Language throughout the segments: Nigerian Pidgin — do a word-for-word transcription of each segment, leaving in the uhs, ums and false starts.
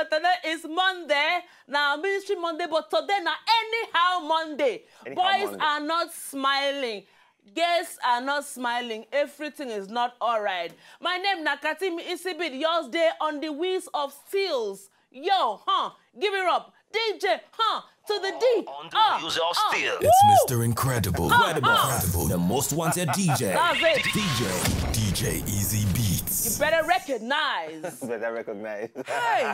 Today is Monday. Now, Ministry Monday, but today now, anyhow Monday. Anyhow Boys Monday. Are not smiling. Girls are not smiling. Everything is not all right. My name na Katim Isibit. Yours day on the wheels of steels. Yo, huh? Give it up. D J, huh? To the D. On the wheels of steel. It's Mister Incredible. Incredible. Incredible. The most wanted D J. That's it. D J. D J Easy Beats. You better recognize. Better recognize. Hey.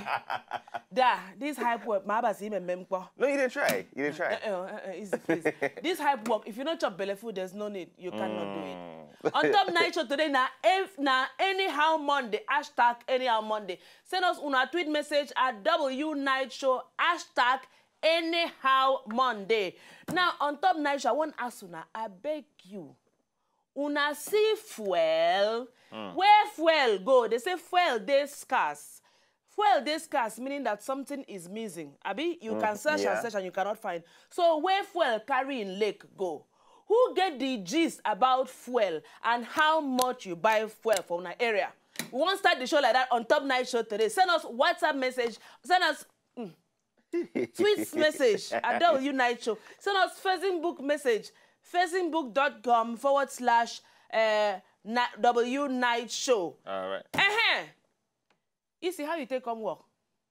Da, this hype work, my baba see me mempo. No, you didn't try. You didn't try. Uh, uh, uh, easy, please. This hype work, if you don't chop belly food, there's no need. You cannot do it. On top night show today, na, if, na anyhow Monday, hashtag anyhow Monday. Send us una tweet message at W Night Show, hashtag anyhow Monday. Now, on top night show, I want ask una, I beg you, una see fuel? Where fuel go? They say fuel dey scarce. Fuel dey scarce, meaning that something is missing. Abi, you can search and search and you cannot find. So where fuel carry in lake go? Who get the gist about fuel and how much you buy fuel for una area? We wan start the show like that on top night show today. Send us WhatsApp message. Send us tweet message at W Night Show. Send us Facebook message, facebook.com forward slash uh, W Night Show. All right. Uh-huh. You see how you take come work?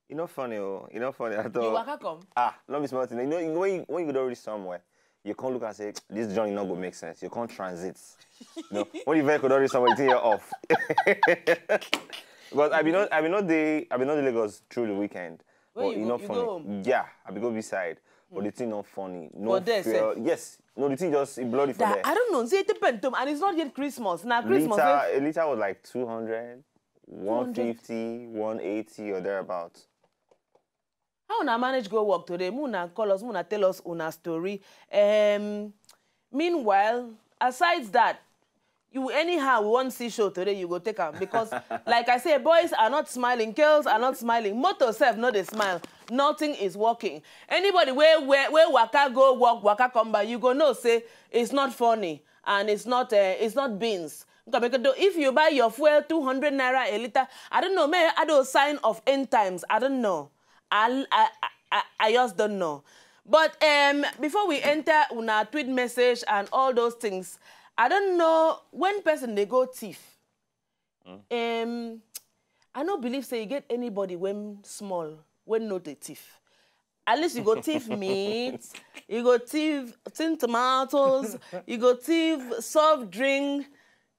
You know funny, oh, you know funny at all. You waka come? Ah, not be smart thing. You know, you, when you, when you don't reach somewhere, you can't look and say, this journey not go make sense. You can't transit. You know, when you vehicle don't reach somewhere, you think you're off. But I be not, I be not the, I be not the Lagos through the weekend. Where but you, you go, not you funny. Go home? Yeah, I be go beside. But the thing not funny. No fuel. Yes. No, the thing just it bloody for that, there. I don't know. See, it depends, and it's not yet Christmas. Now Christmas. Liter, a liter was like two hundred, one fifty, one eighty or thereabouts. How una manage go work today? Muna call us, Muna tell us una story. Um, meanwhile, aside that, you anyhow we wan see show today, you go take am because, like I say, boys are not smiling, girls are not smiling, motor sef no dey smile, nothing is working. Anybody wey wey wey waka go work, waka come back, you go know say it's not funny and it's not uh, it's not beans. If you buy your fuel two hundred naira a liter, I don't know, may I do sign of end times, I don't know. I, I, I, I just don't know. But um, before we enter una tweet message and all those things, I don't know when person they go thief. Mm. Um, I don't believe say you get anybody when small, when not a thief. At least you go thief meat, you go thief tin tomatoes, you go thief soft drink,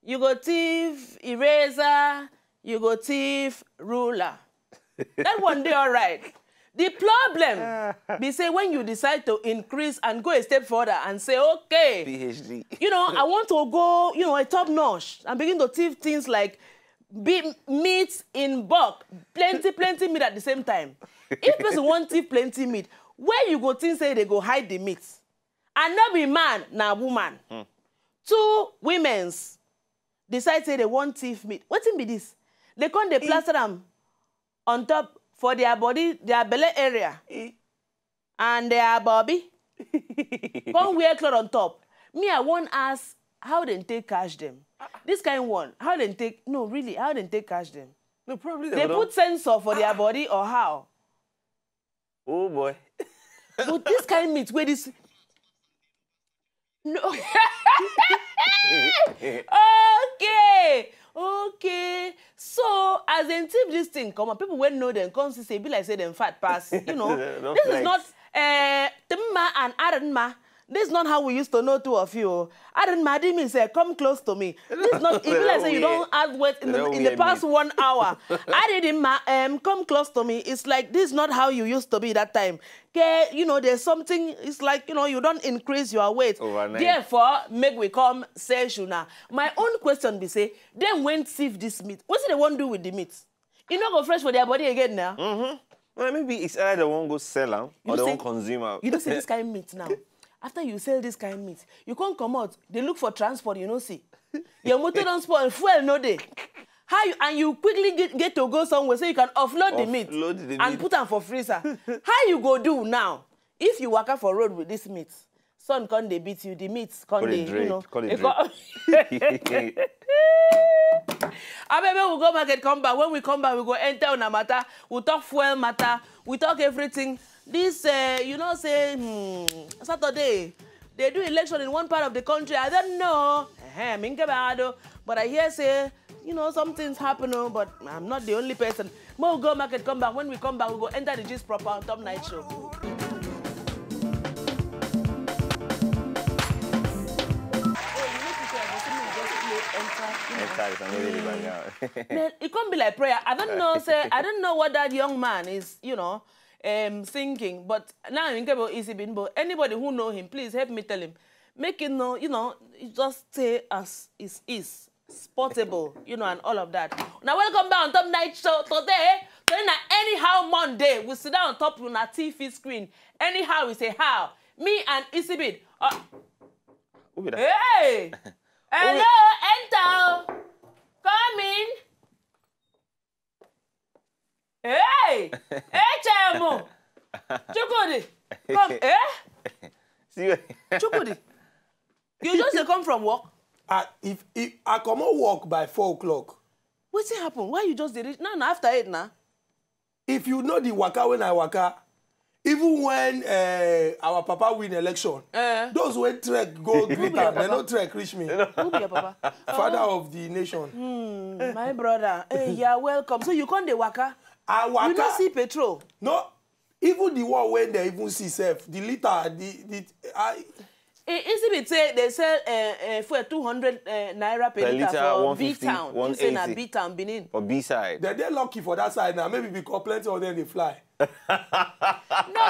you go thief eraser, you go thief ruler. That one dey alright. The problem be say when you decide to increase and go a step further and say, okay, P H D. You know, I want to go, you know, a top notch and begin to thief things like be meat in bulk, plenty, plenty meat at the same time. If person want thief plenty meat, where you go think say they go hide the meat? And not be man, na woman. Hmm. Two women's decide say they want thief meat. Wetin be this? They come dey plaster am on top for their body, their belly area, and their bobby. Come wear cloth on top. Me, I wan ask how dem take catch them. This kind one, how dem take, no, really, how dem take catch them? No, probably they put sensor for their body or how? Oh boy. But this kind meat where this No. Okay. Okay. So as dem thief this thing come on, people wey know dem come see say e be like say dem fat pass. You know, this is not uh, Timma and Aranma. This is not how we used to know two of you. Aranma, I didn't mean say come close to me. This is not. E be like say you don't add weight in the, in the past one hour. I didn't ma um come close to me. It's like this is not how you used to be that time. Okay, you know, there's something. It's like, you know, you don't increase your weight. Overnight. Therefore, make we come say shuna. My own question be say, dem when thief this meat, what do they want do with the meat? You no go fresh for their body again now. Mm-hmm. Well, maybe it's either they won't go sell am or they won't consume am. You don't see this kind of meat now. After you sell this kind of meat, you can't come out. They look for transport, you know, see. Your motor don't spoil, fuel no day. How you and you quickly get, get to go somewhere so you can offload, offload the meat, the meat and put am for freezer. How you go do now? If you waka for road with this meat, sun come dey beat you, the meat come dey, you know, come dey drip. Abeg, make we go market, come back. When we come back, we go enter una matter. We talk fuel matter. We talk everything. This, uh, you know, say, hmm, Saturday, they do election in one part of the country. I don't know. Ehem, Inkebe Ado. But I hear say, you know, some things happen, oh, but I'm not the only person. Make we go market, come back. When we come back, we go enter the gist proper on Top Night Show. Oh, you know, people, I go say make we just play enter, you know. Enter is another background. Man, it can't be like prayer. I don't know, say, I don't know what that young man is, you know, um, singing, but now in cable easy bin, but anybody who know him, please help me tell him. Make it know, you know, it just stay as it is, sportable, you know, and all of that. Now, welcome back on Top Night Show today. Today na anyhow Monday. We sit down on top of una T V screen. Anyhow, we say how. Me and Isibid. Uh, Who be that? Hey! Hello, enter. Come in. Hey! H M O. Chukwudi. Come. Eh? See, Chukwudi. You just dey come from work? Ah, if, if I comot work by four o'clock. Wetin happen? Why you just dey reach? Now, na after eight now. If you know the waka when I waka, even when, eh, our papa win election, Eh. those wey trek go greet am, dem no trek reach me. Who be your papa? Father of the nation. Hmm, my brother. Hey, you are welcome. So you come dey waka? I waka. You no see petrol? No, even the one wey dem even see sef, the litre, the, the, I, E easy be say they sell, eh, eh, fuel two hundred, eh, naira per Per litre litre, for one fifty, B town. You say na one eighty. B town, Benin. For B side. Dem dey lucky for that side now. Maybe because plenty of them dey fly. No,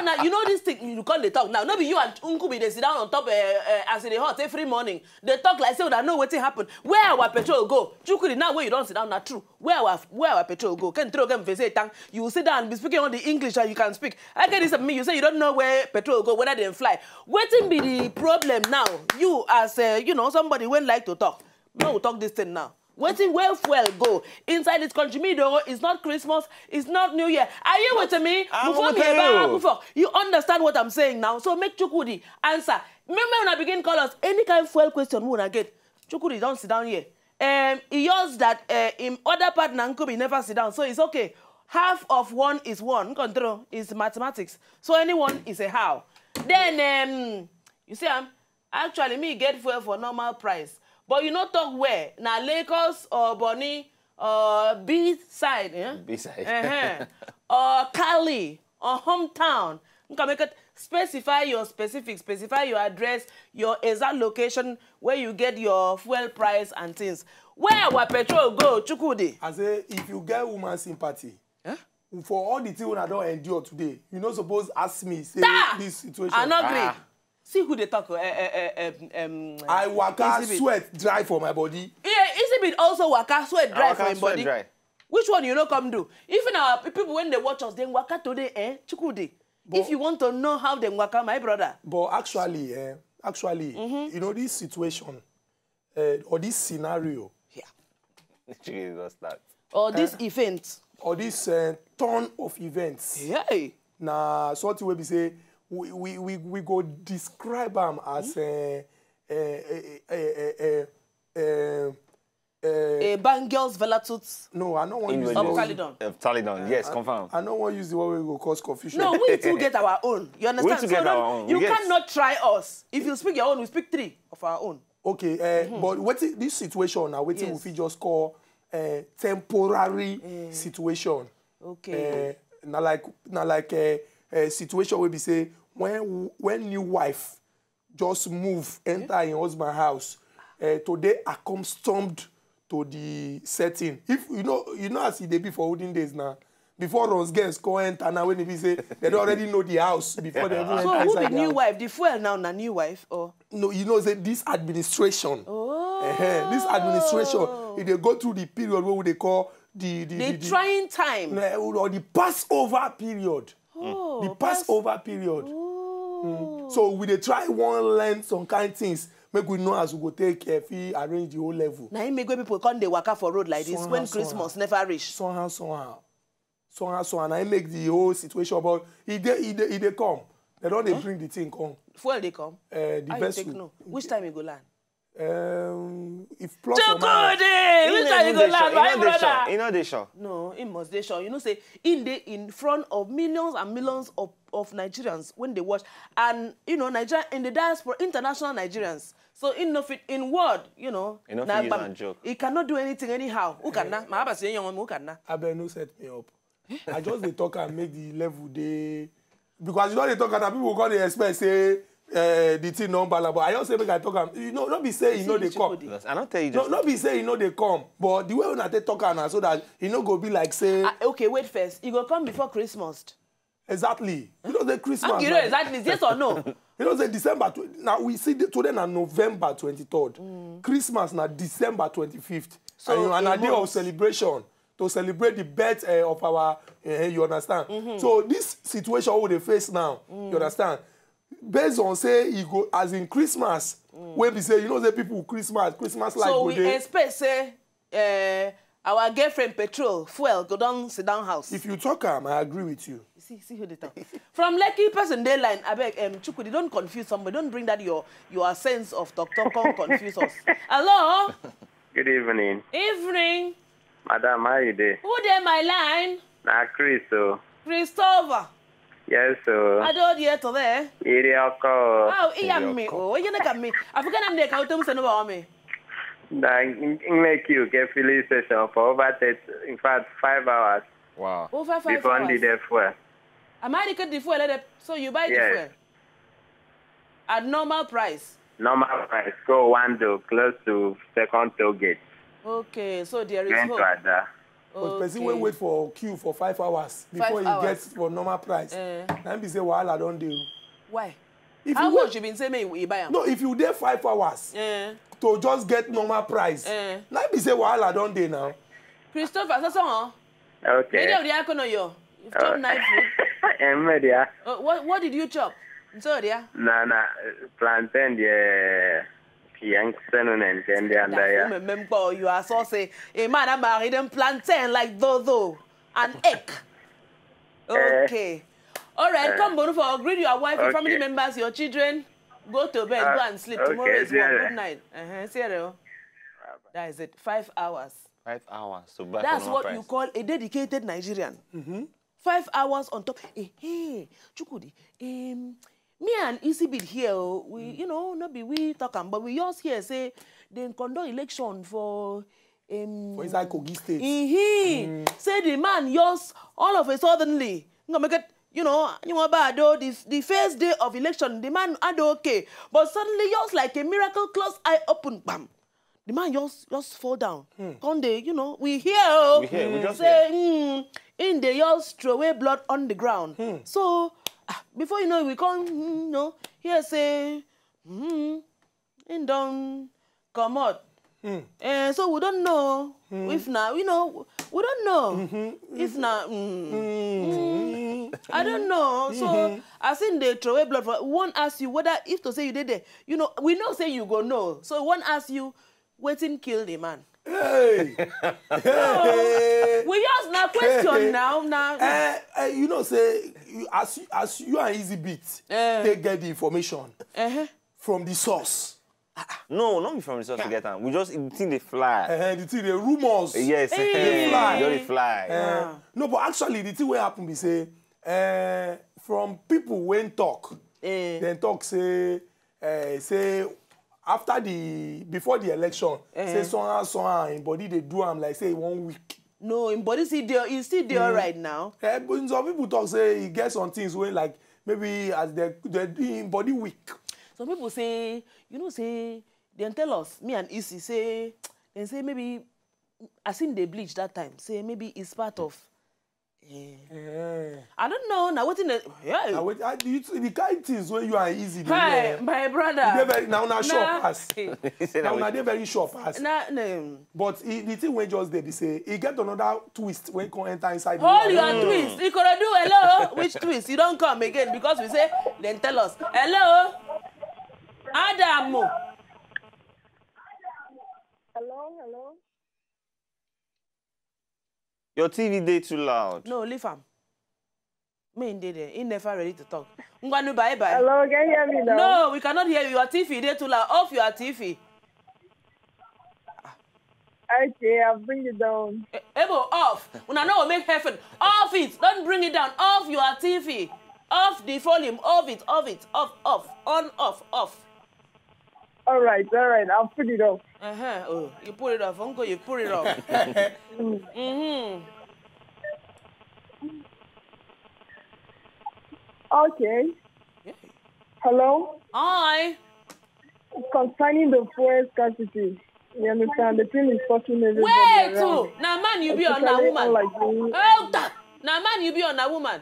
now, you know this thing, you come dey talk now. No be you and Nkubi dey sit down on top, eh, eh, as e dey hot every morning. Dey talk like say una know wetin happen. Where our petrol go? Chukwudi, now wey you don sit down, na true. Where our, where our petrol go? Can throw them face tang. You sit down, be speaking all the English and you can speak. I get this of me. You say you don't know where petrol go, whether they fly. Wetin be the problem now? You as, uh, you know, somebody wey like to talk. No, we talk this thing now. Wetin, where fuel go inside this country? Me though, it's not Christmas, it's not New Year. Are you with me? I'm Mufo with mi eba you. Mufo. You understand what I'm saying now? So make Chukwudi answer. Remember when I begin call us any kind of fuel question, we una get. Chukwudi, don't sit down here. Um, he hears that, uh, him other partner Nkubi never sit down, so it's okay. Half of one is one. Control is mathematics. So anyone is a how. Then, um, you see, um, actually, me get fuel for normal price. But you no talk where. Na Lagos or Bonny or B side, eh? B side. Uh-huh. Or Cali or hometown. You can make it specify your specific, specify your address, your exact location where you get your fuel price and things. Where our petrol go, Chukwudi? I say, if you get woman sympathy, Eh? for all the thing una don endure today, you no suppose ask me say Ta! this situation. I no agree. Ah. See who dey talk. Eh, eh, eh, em, em, I waka, Easy Beat. Sweat dry for my body. Yeah, Easy Beat also waka, sweat dry I waka, for him sweat body. Dry. Which one you no come do? Even our pe-, people when they watch us, then waka today, eh, Chukwudi. But if you want to know how them waka, my brother. But actually, eh, actually, you know, this situation, eh, or this scenario, Jesus, that. Or this event. Or this, eh, turn of events. Hey. Na something wey be say we, we, we, we go describe am as, eh, eh, eh, eh, eh, eh, eh, Eh, Bangles, Velatut. No, I no wan use the word. Of Caledon. Of Caledon, yes, confirm. I no wan use the word wey go cause confusion. No, we too get our own. You understand? We too get our own. You cannot try us. If you speak your own, we speak three of our own. Okay, eh, but wetin this situation na wetin we fit just call, eh, temporary situation. Okay. Eh, na like, na like, eh, eh, situation wey be say when, when new wife just move enter him husband house, eh, to dey accustomed to the setting. If you know, you know as e dey be for olden days now. Before Rons girls come enter now, when e be say they don already know the house before they even enter inside the house. So who be new wife? The fuel now na new wife or? No, you know say this administration. Oh. Eh, this administration, e dey go through the period wey we dey call the, the, the, the trying time. Eh, or the Passover period. Oh, the Passover period. Mm. So we dey try wan learn some kind things. Make we know as we go take, eh, fit arrange the whole level. Na im make when people come dey waka for road like this when Christmas never reach. Somehow, somehow. Somehow, somehow. Na im make the whole situation, but e dey, e dey, e dey come. They don dey bring the thing come. Fuel dey come? Eh, the vessel. How you take know? Which time e go land? Um, if plus or minus, Chukwudi, which one you go land, my brother? You know they sure. No, he must dey sure. You know say in dey in front of millions and millions of, of Nigerians when they watch, and you know Nigeria in the diaspora, international Nigerians. So in no fit in word, you know, You no na fit use gbam. Am joke. He cannot do anything anyhow. Who can na? My husband say young who can na? Abeg, no set me up. I just dey talk and make the level dey, because you don dey talk and people go come dey expect say uh, the thing no balance, but I just say make I talk am. You know, no be say e no dey come. Chukwudi. I don't tell you No, just. No be say e no dey come, but the way una take talk am na so that e no go be like say. Ah, okay, wait first. E go come before Christmas. Exactly. You know the Christmas. Okay, you know exactly. Yes or no? You know say December tw- now we see the, today na November twenty-third. Christmas na December twenty-fifth. So, And, you know, and a a day of month. Celebration to celebrate the birth uh, of our. Uh, you understand? So this situation we dey face now, you understand? Based on say e go as in Christmas, wey be say you know say people Christmas Christmas light So go we dey. Expect say uh, our girlfriend petrol fuel go down sit down house. If you talk am, I agree with you. See, see who dey talk. From Lekki person dey line, abeg, um, Chukwudi, don't confuse somebody. Don't bring that your your sense of talk talk come confuse us. Hello, Good evening. Evening. Madam, how you dey? Who dey my line? Na Chris o. Christopher. Yes o. I don't hear today. Iri ọkọ. Oh, iya me. Oh, you look at me. African am dey count them send over me. Na make you get filling station for over thirty, in fact, five hours Wow. Over five before hours. Ndị dey fuel. Am I the the fuel? So you buy the Yes. Fuel at normal price. Normal price, go Wando, close to second toll gate. Okay, so there is Going to hope. Ada. But person wey Okay. Wait for queue for five hours before Five you hours. Get for normal price. Eh. Na be say wahala don dey o. Why? If How you wait- much you been say me you buy am? No, if you dey five hours Eh, to just get normal price, Eh. Na be say wahala don dey now. Christopher, so so huh? Okay. Maybe of the Akono yo. You've chopped night food. Media. Uh, what what did you chop? So there. Na na uh, plantain the Yang Senunen Kendi and That's ya. Remember, you are so say a man a married and plantain like dodo and egg. Okay. All right, come on for greet your wife, your family Okay. members, your children. Go to bed, Uh, go and sleep. Tomorrow okay, is work. yeah. Good night. Uh-huh. See you. That is it. Five hours. Five hours to buy. That's for what normal you price. Call a dedicated Nigerian. Five hours on top. Eh, hey, Chukwudi. Um, me and Isibit here, oh, we you know not be we talk am, but we just hear say they conduct election for um, For inside Kogi State. Mm-hmm. Say the man just all of a suddenly, you know, make it, you know, you know bad though. The, the first day of election, the man had okay, but suddenly just like a miracle, close eye open, bam. The man just just fall down. Come dey, you know, we hear oh, We hear, we just say mm, in the just throw away blood on the ground. So ah, before you know, we come, mm, you know, hear say, mm, in don comot. Eh, so we don't know if na, you know, we don't know if na. Mm, mm, I don't know. So as in they throw away blood for one ask you whether if to say you did there, you know, we know say you go know. So one ask you, wetin kill the man? Hey, We just na question now now. Eh, eh, you know say you, as you- as you and Isibit Eh. Take get the information Uh-huh. From the source. No, not be from the source to get am. We just the thing dey fly. Eh, the thing the rumors. Yes, Hey. they just dey fly. Eh, no, but actually the thing wey happen be say eh, from people wey talk, Eh. Dem talk say eh, say after the before the election, say somehow somehow him body dey do am like say e wan weak. No, him body still dey, he still dey alright now. Eh, but some people talk say e get some things wey like maybe as the the him body weak. Some people say, you know, say dem tell us, me and Isi say, dem say maybe as him dey bleach that time, say maybe it's part of. Eh. Eh. I don't know. Now wetin? The, yeah. Na wait, ah, the, the kind things wey you and Easy dey Hi, wear, my you dey brother. very now na sure Nah. Pass. He say Now na na dey very sure Pass. Na no. But e, the thing wey just dey be say e get another twist wey come enter inside. The Hold one. your twist. Ikorodu, hello. Which twist? You don come again because we say dem tell us. Hello. Adamu. Hello, hello. Your T V dey too loud. No, leave am. Me in dey there. He never ready to talk. Ngwanu, bye bye. Hello, can you hear me now? No, we cannot hear you. Your T V dey too loud. Off your T V. Okay, I'll bring it down. Ebo, off. Una no go make heaven. Off it. Don't bring it down. Off your T V. Off the volume. Off it. Off it. Off, off. On, off, off. All right, all right, I'll put it up. Uh-huh. Oh, you put it off. Uncle, you put it off. Mm-hmm. Okay. Hello? Hi. Concerning the fuel scarcity, you understand? The thing is touching everybody Wait, around. Oh, na man you be on na Especially woman. Unlike me. Oh, ta- na man you be on na woman.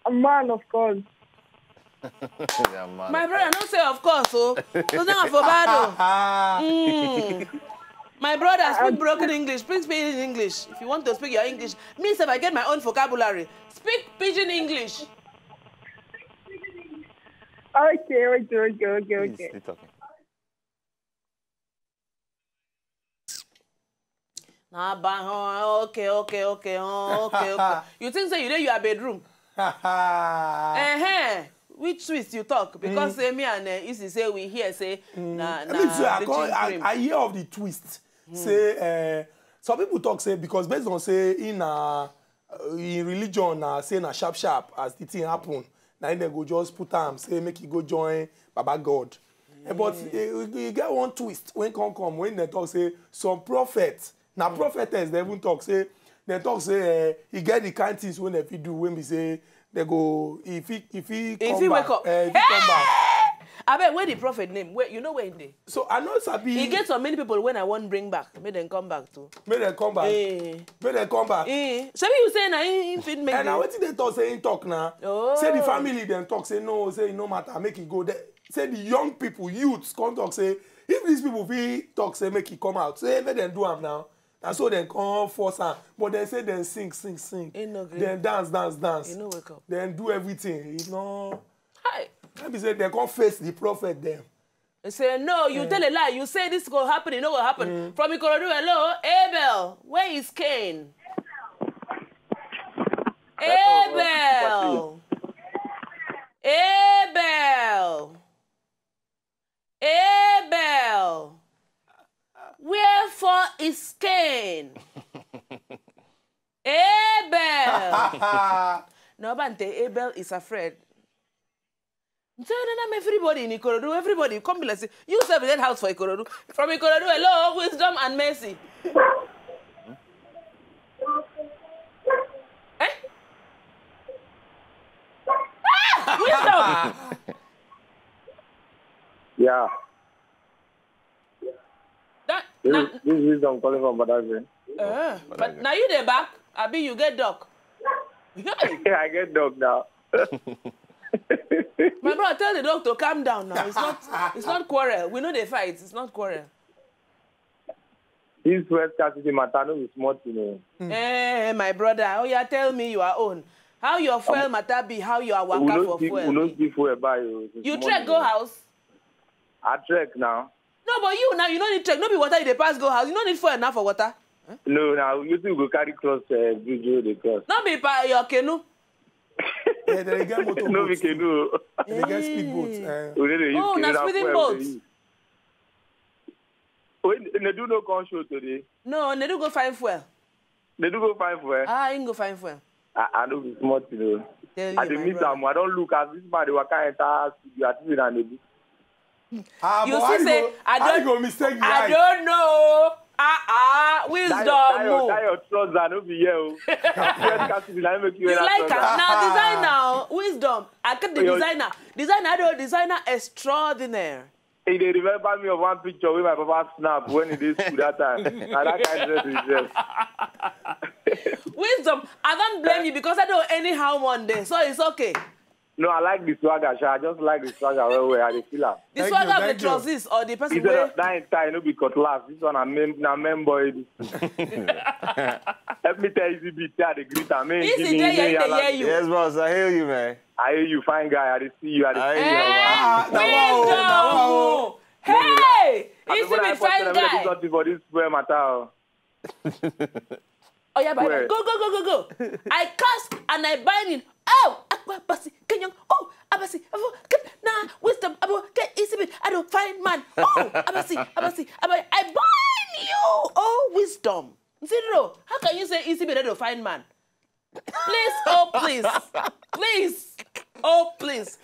A man, of course. Yeah, man. My brother, no say of course, oh. So now for bad, oh. Mm. My brother, speak broken English. Please speak in English. If you want to speak your English, me, if I get my own vocabulary, speak pidgin English. Okay, okay, okay, okay, He's okay. still talking. Nah, bah, oh, okay, okay, okay, oh, okay, okay. You think say you dey your bedroom? Uh-huh. Which twist you talk? Because say me and uh, Isi say we hear say na na Me too, I, bleaching call, I, cream. I hear of the twist. Say, uh, some people talk say because based on say in uh, in religion, uh, say na sharp sharp as the thing happen. Now they go just put am say make e go join Baba God. Eh, but e e get one twist when come come when they talk say some prophets, na prophetess they even talk say they talk say eh, e get the kind things wey they fit do when be say they go if he if he If come he back, wake up. eh, if he come back. Abeg, where the prophet name? Where you know where he dey? So I know sabi. E get so many people when I wan bring back, make dem come back too. Make dem come back. Eh. Make dem come back. Eh. Shebi you say na him him fit make And na the wetin dem talk say him talk na. Oh. Say the family dem talk say no, say e no matter, make e go there. Say the young people, youths, come talk say if these people fit talk say make e come out, say make dem do am now. Na so dem come force am, but dem say dem sing, sing, sing. E no gree. Dem dance, dance, dance. E no wake up. Dem do everything. E no. Hi. Let me say dem come face the prophet dem. He say no, you tell a lie. You say this go happen, e no go happen. From Ikorodu, hello, Abel. Where is Cain? Abel. Abel. Abel. Wherefore is Cain? Abel. No, Bante, Abel is afraid. So na na everybody in Ikorodu, everybody come be like say you sef get house for Ikorodu. From Ikorodu, hello, wisdom and mercy. Eh? Ah, wisdom. Yeah. That, This, na, is- this is Wisdom calling from Badagry. uh, but now you dey back, abi you get dog. Hey. Yeah, I get dog now. My brother, tell the dog to calm down now. It's not, it's not quarrel. We know they fight. It's not quarrel. This West Cassidy matter no be small thing. Eh, my brother, oh yeah, tell me your own. How your fuel matter be? How your We waka no for see we fuel no be? see fuel buy o. It's You small trek thing. Go house? I trek now. No, but you now, you no need trek. No be water you dey pass go house. You no need fuel now for water. No, now you think we go carry cross uh, bridge wey dey cross. No be by your canoe. Eh, they get motor No be boat too. canoe. They get speed boat. Eh. We no dey use Oh, canoe, na na speeding fuel boat. we dey use. Wait, Nedu no come show today. No, they do go find fuel. They do go find fuel. Ah, he go find fuel. I, I no be small thing o. Tell I you, dey my miss brother. am. I don look as this man dey waka enter studio. I think na Nedu. Ah, You but see how you say, go, I how don't- you go mistake the I eye? Don't know. Ah ah, That wisdom. your, that your, Oh. That your trouser no be here o. First casting, I make you You wear like that am trouser. now? Design now, wisdom. I get the Your- designer. Designer, the designer extraordinary. E dey remember me of one picture wey my papa snap when he dey school that time. Na that kind dress he dress. Wisdom, I don't blame you because I don't anyhow one day, so it's okay. No, I like the swagger, sha. I just like the swagger well well. I dey feel am. The Thank swagger you, of the thank you. Trousers or the person Instead wey of that entire, no be cutlass. This one na men, na men boy. Help me tell Easy Beat, say I dey greet am. Make Easy give me, dey make here, he dey allow hear me. you. Yes, boss, I hear you, man. I hear you, fine guy. I dey see you. I dey I see hear you. you. Ah, that one, oh, that one, oh. Hey, I Easy be Beat, fine Let me do guy. Something for this square matter. Oh. Oh yeah, bye bye. Where? Go go go go go. I cast and I bind him. Oh, Akwa Basi Kenyan. Oh, I Abasi, abo, get na wisdom, abo, get easy bit, I don't find man. Oh, Abasi, Abasi, Abasi, I bind you. Oh, wisdom. Zero. How can you say easy bit, I don't find man? Please, oh, please. Please, oh, please.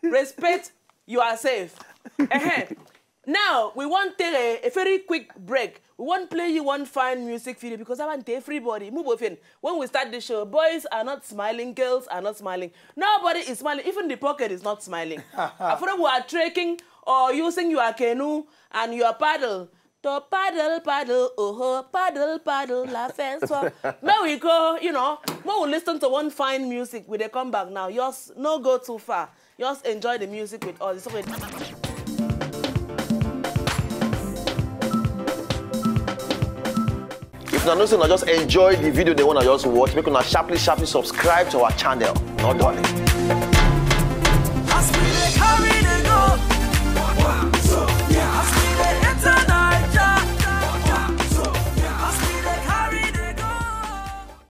Respect yourself. Ehen. Now, we want to take a, a very quick break. We want to play you one fine music video because I want everybody. Move with it. When we start the show, boys are not smiling, girls are not smiling. Nobody is smiling. Even the pocket is not smiling. After we are trekking or using your canoe and your paddle. To paddle, paddle, oh, paddle, paddle, la fence. May we go, you know, may we listen to one fine music. We dey come back now. Just no go too far. Just enjoy the music with us. It's okay. If una know say una just enjoy the video, they wanna just watch, make una sharply, sharply subscribe to our channel. Not done.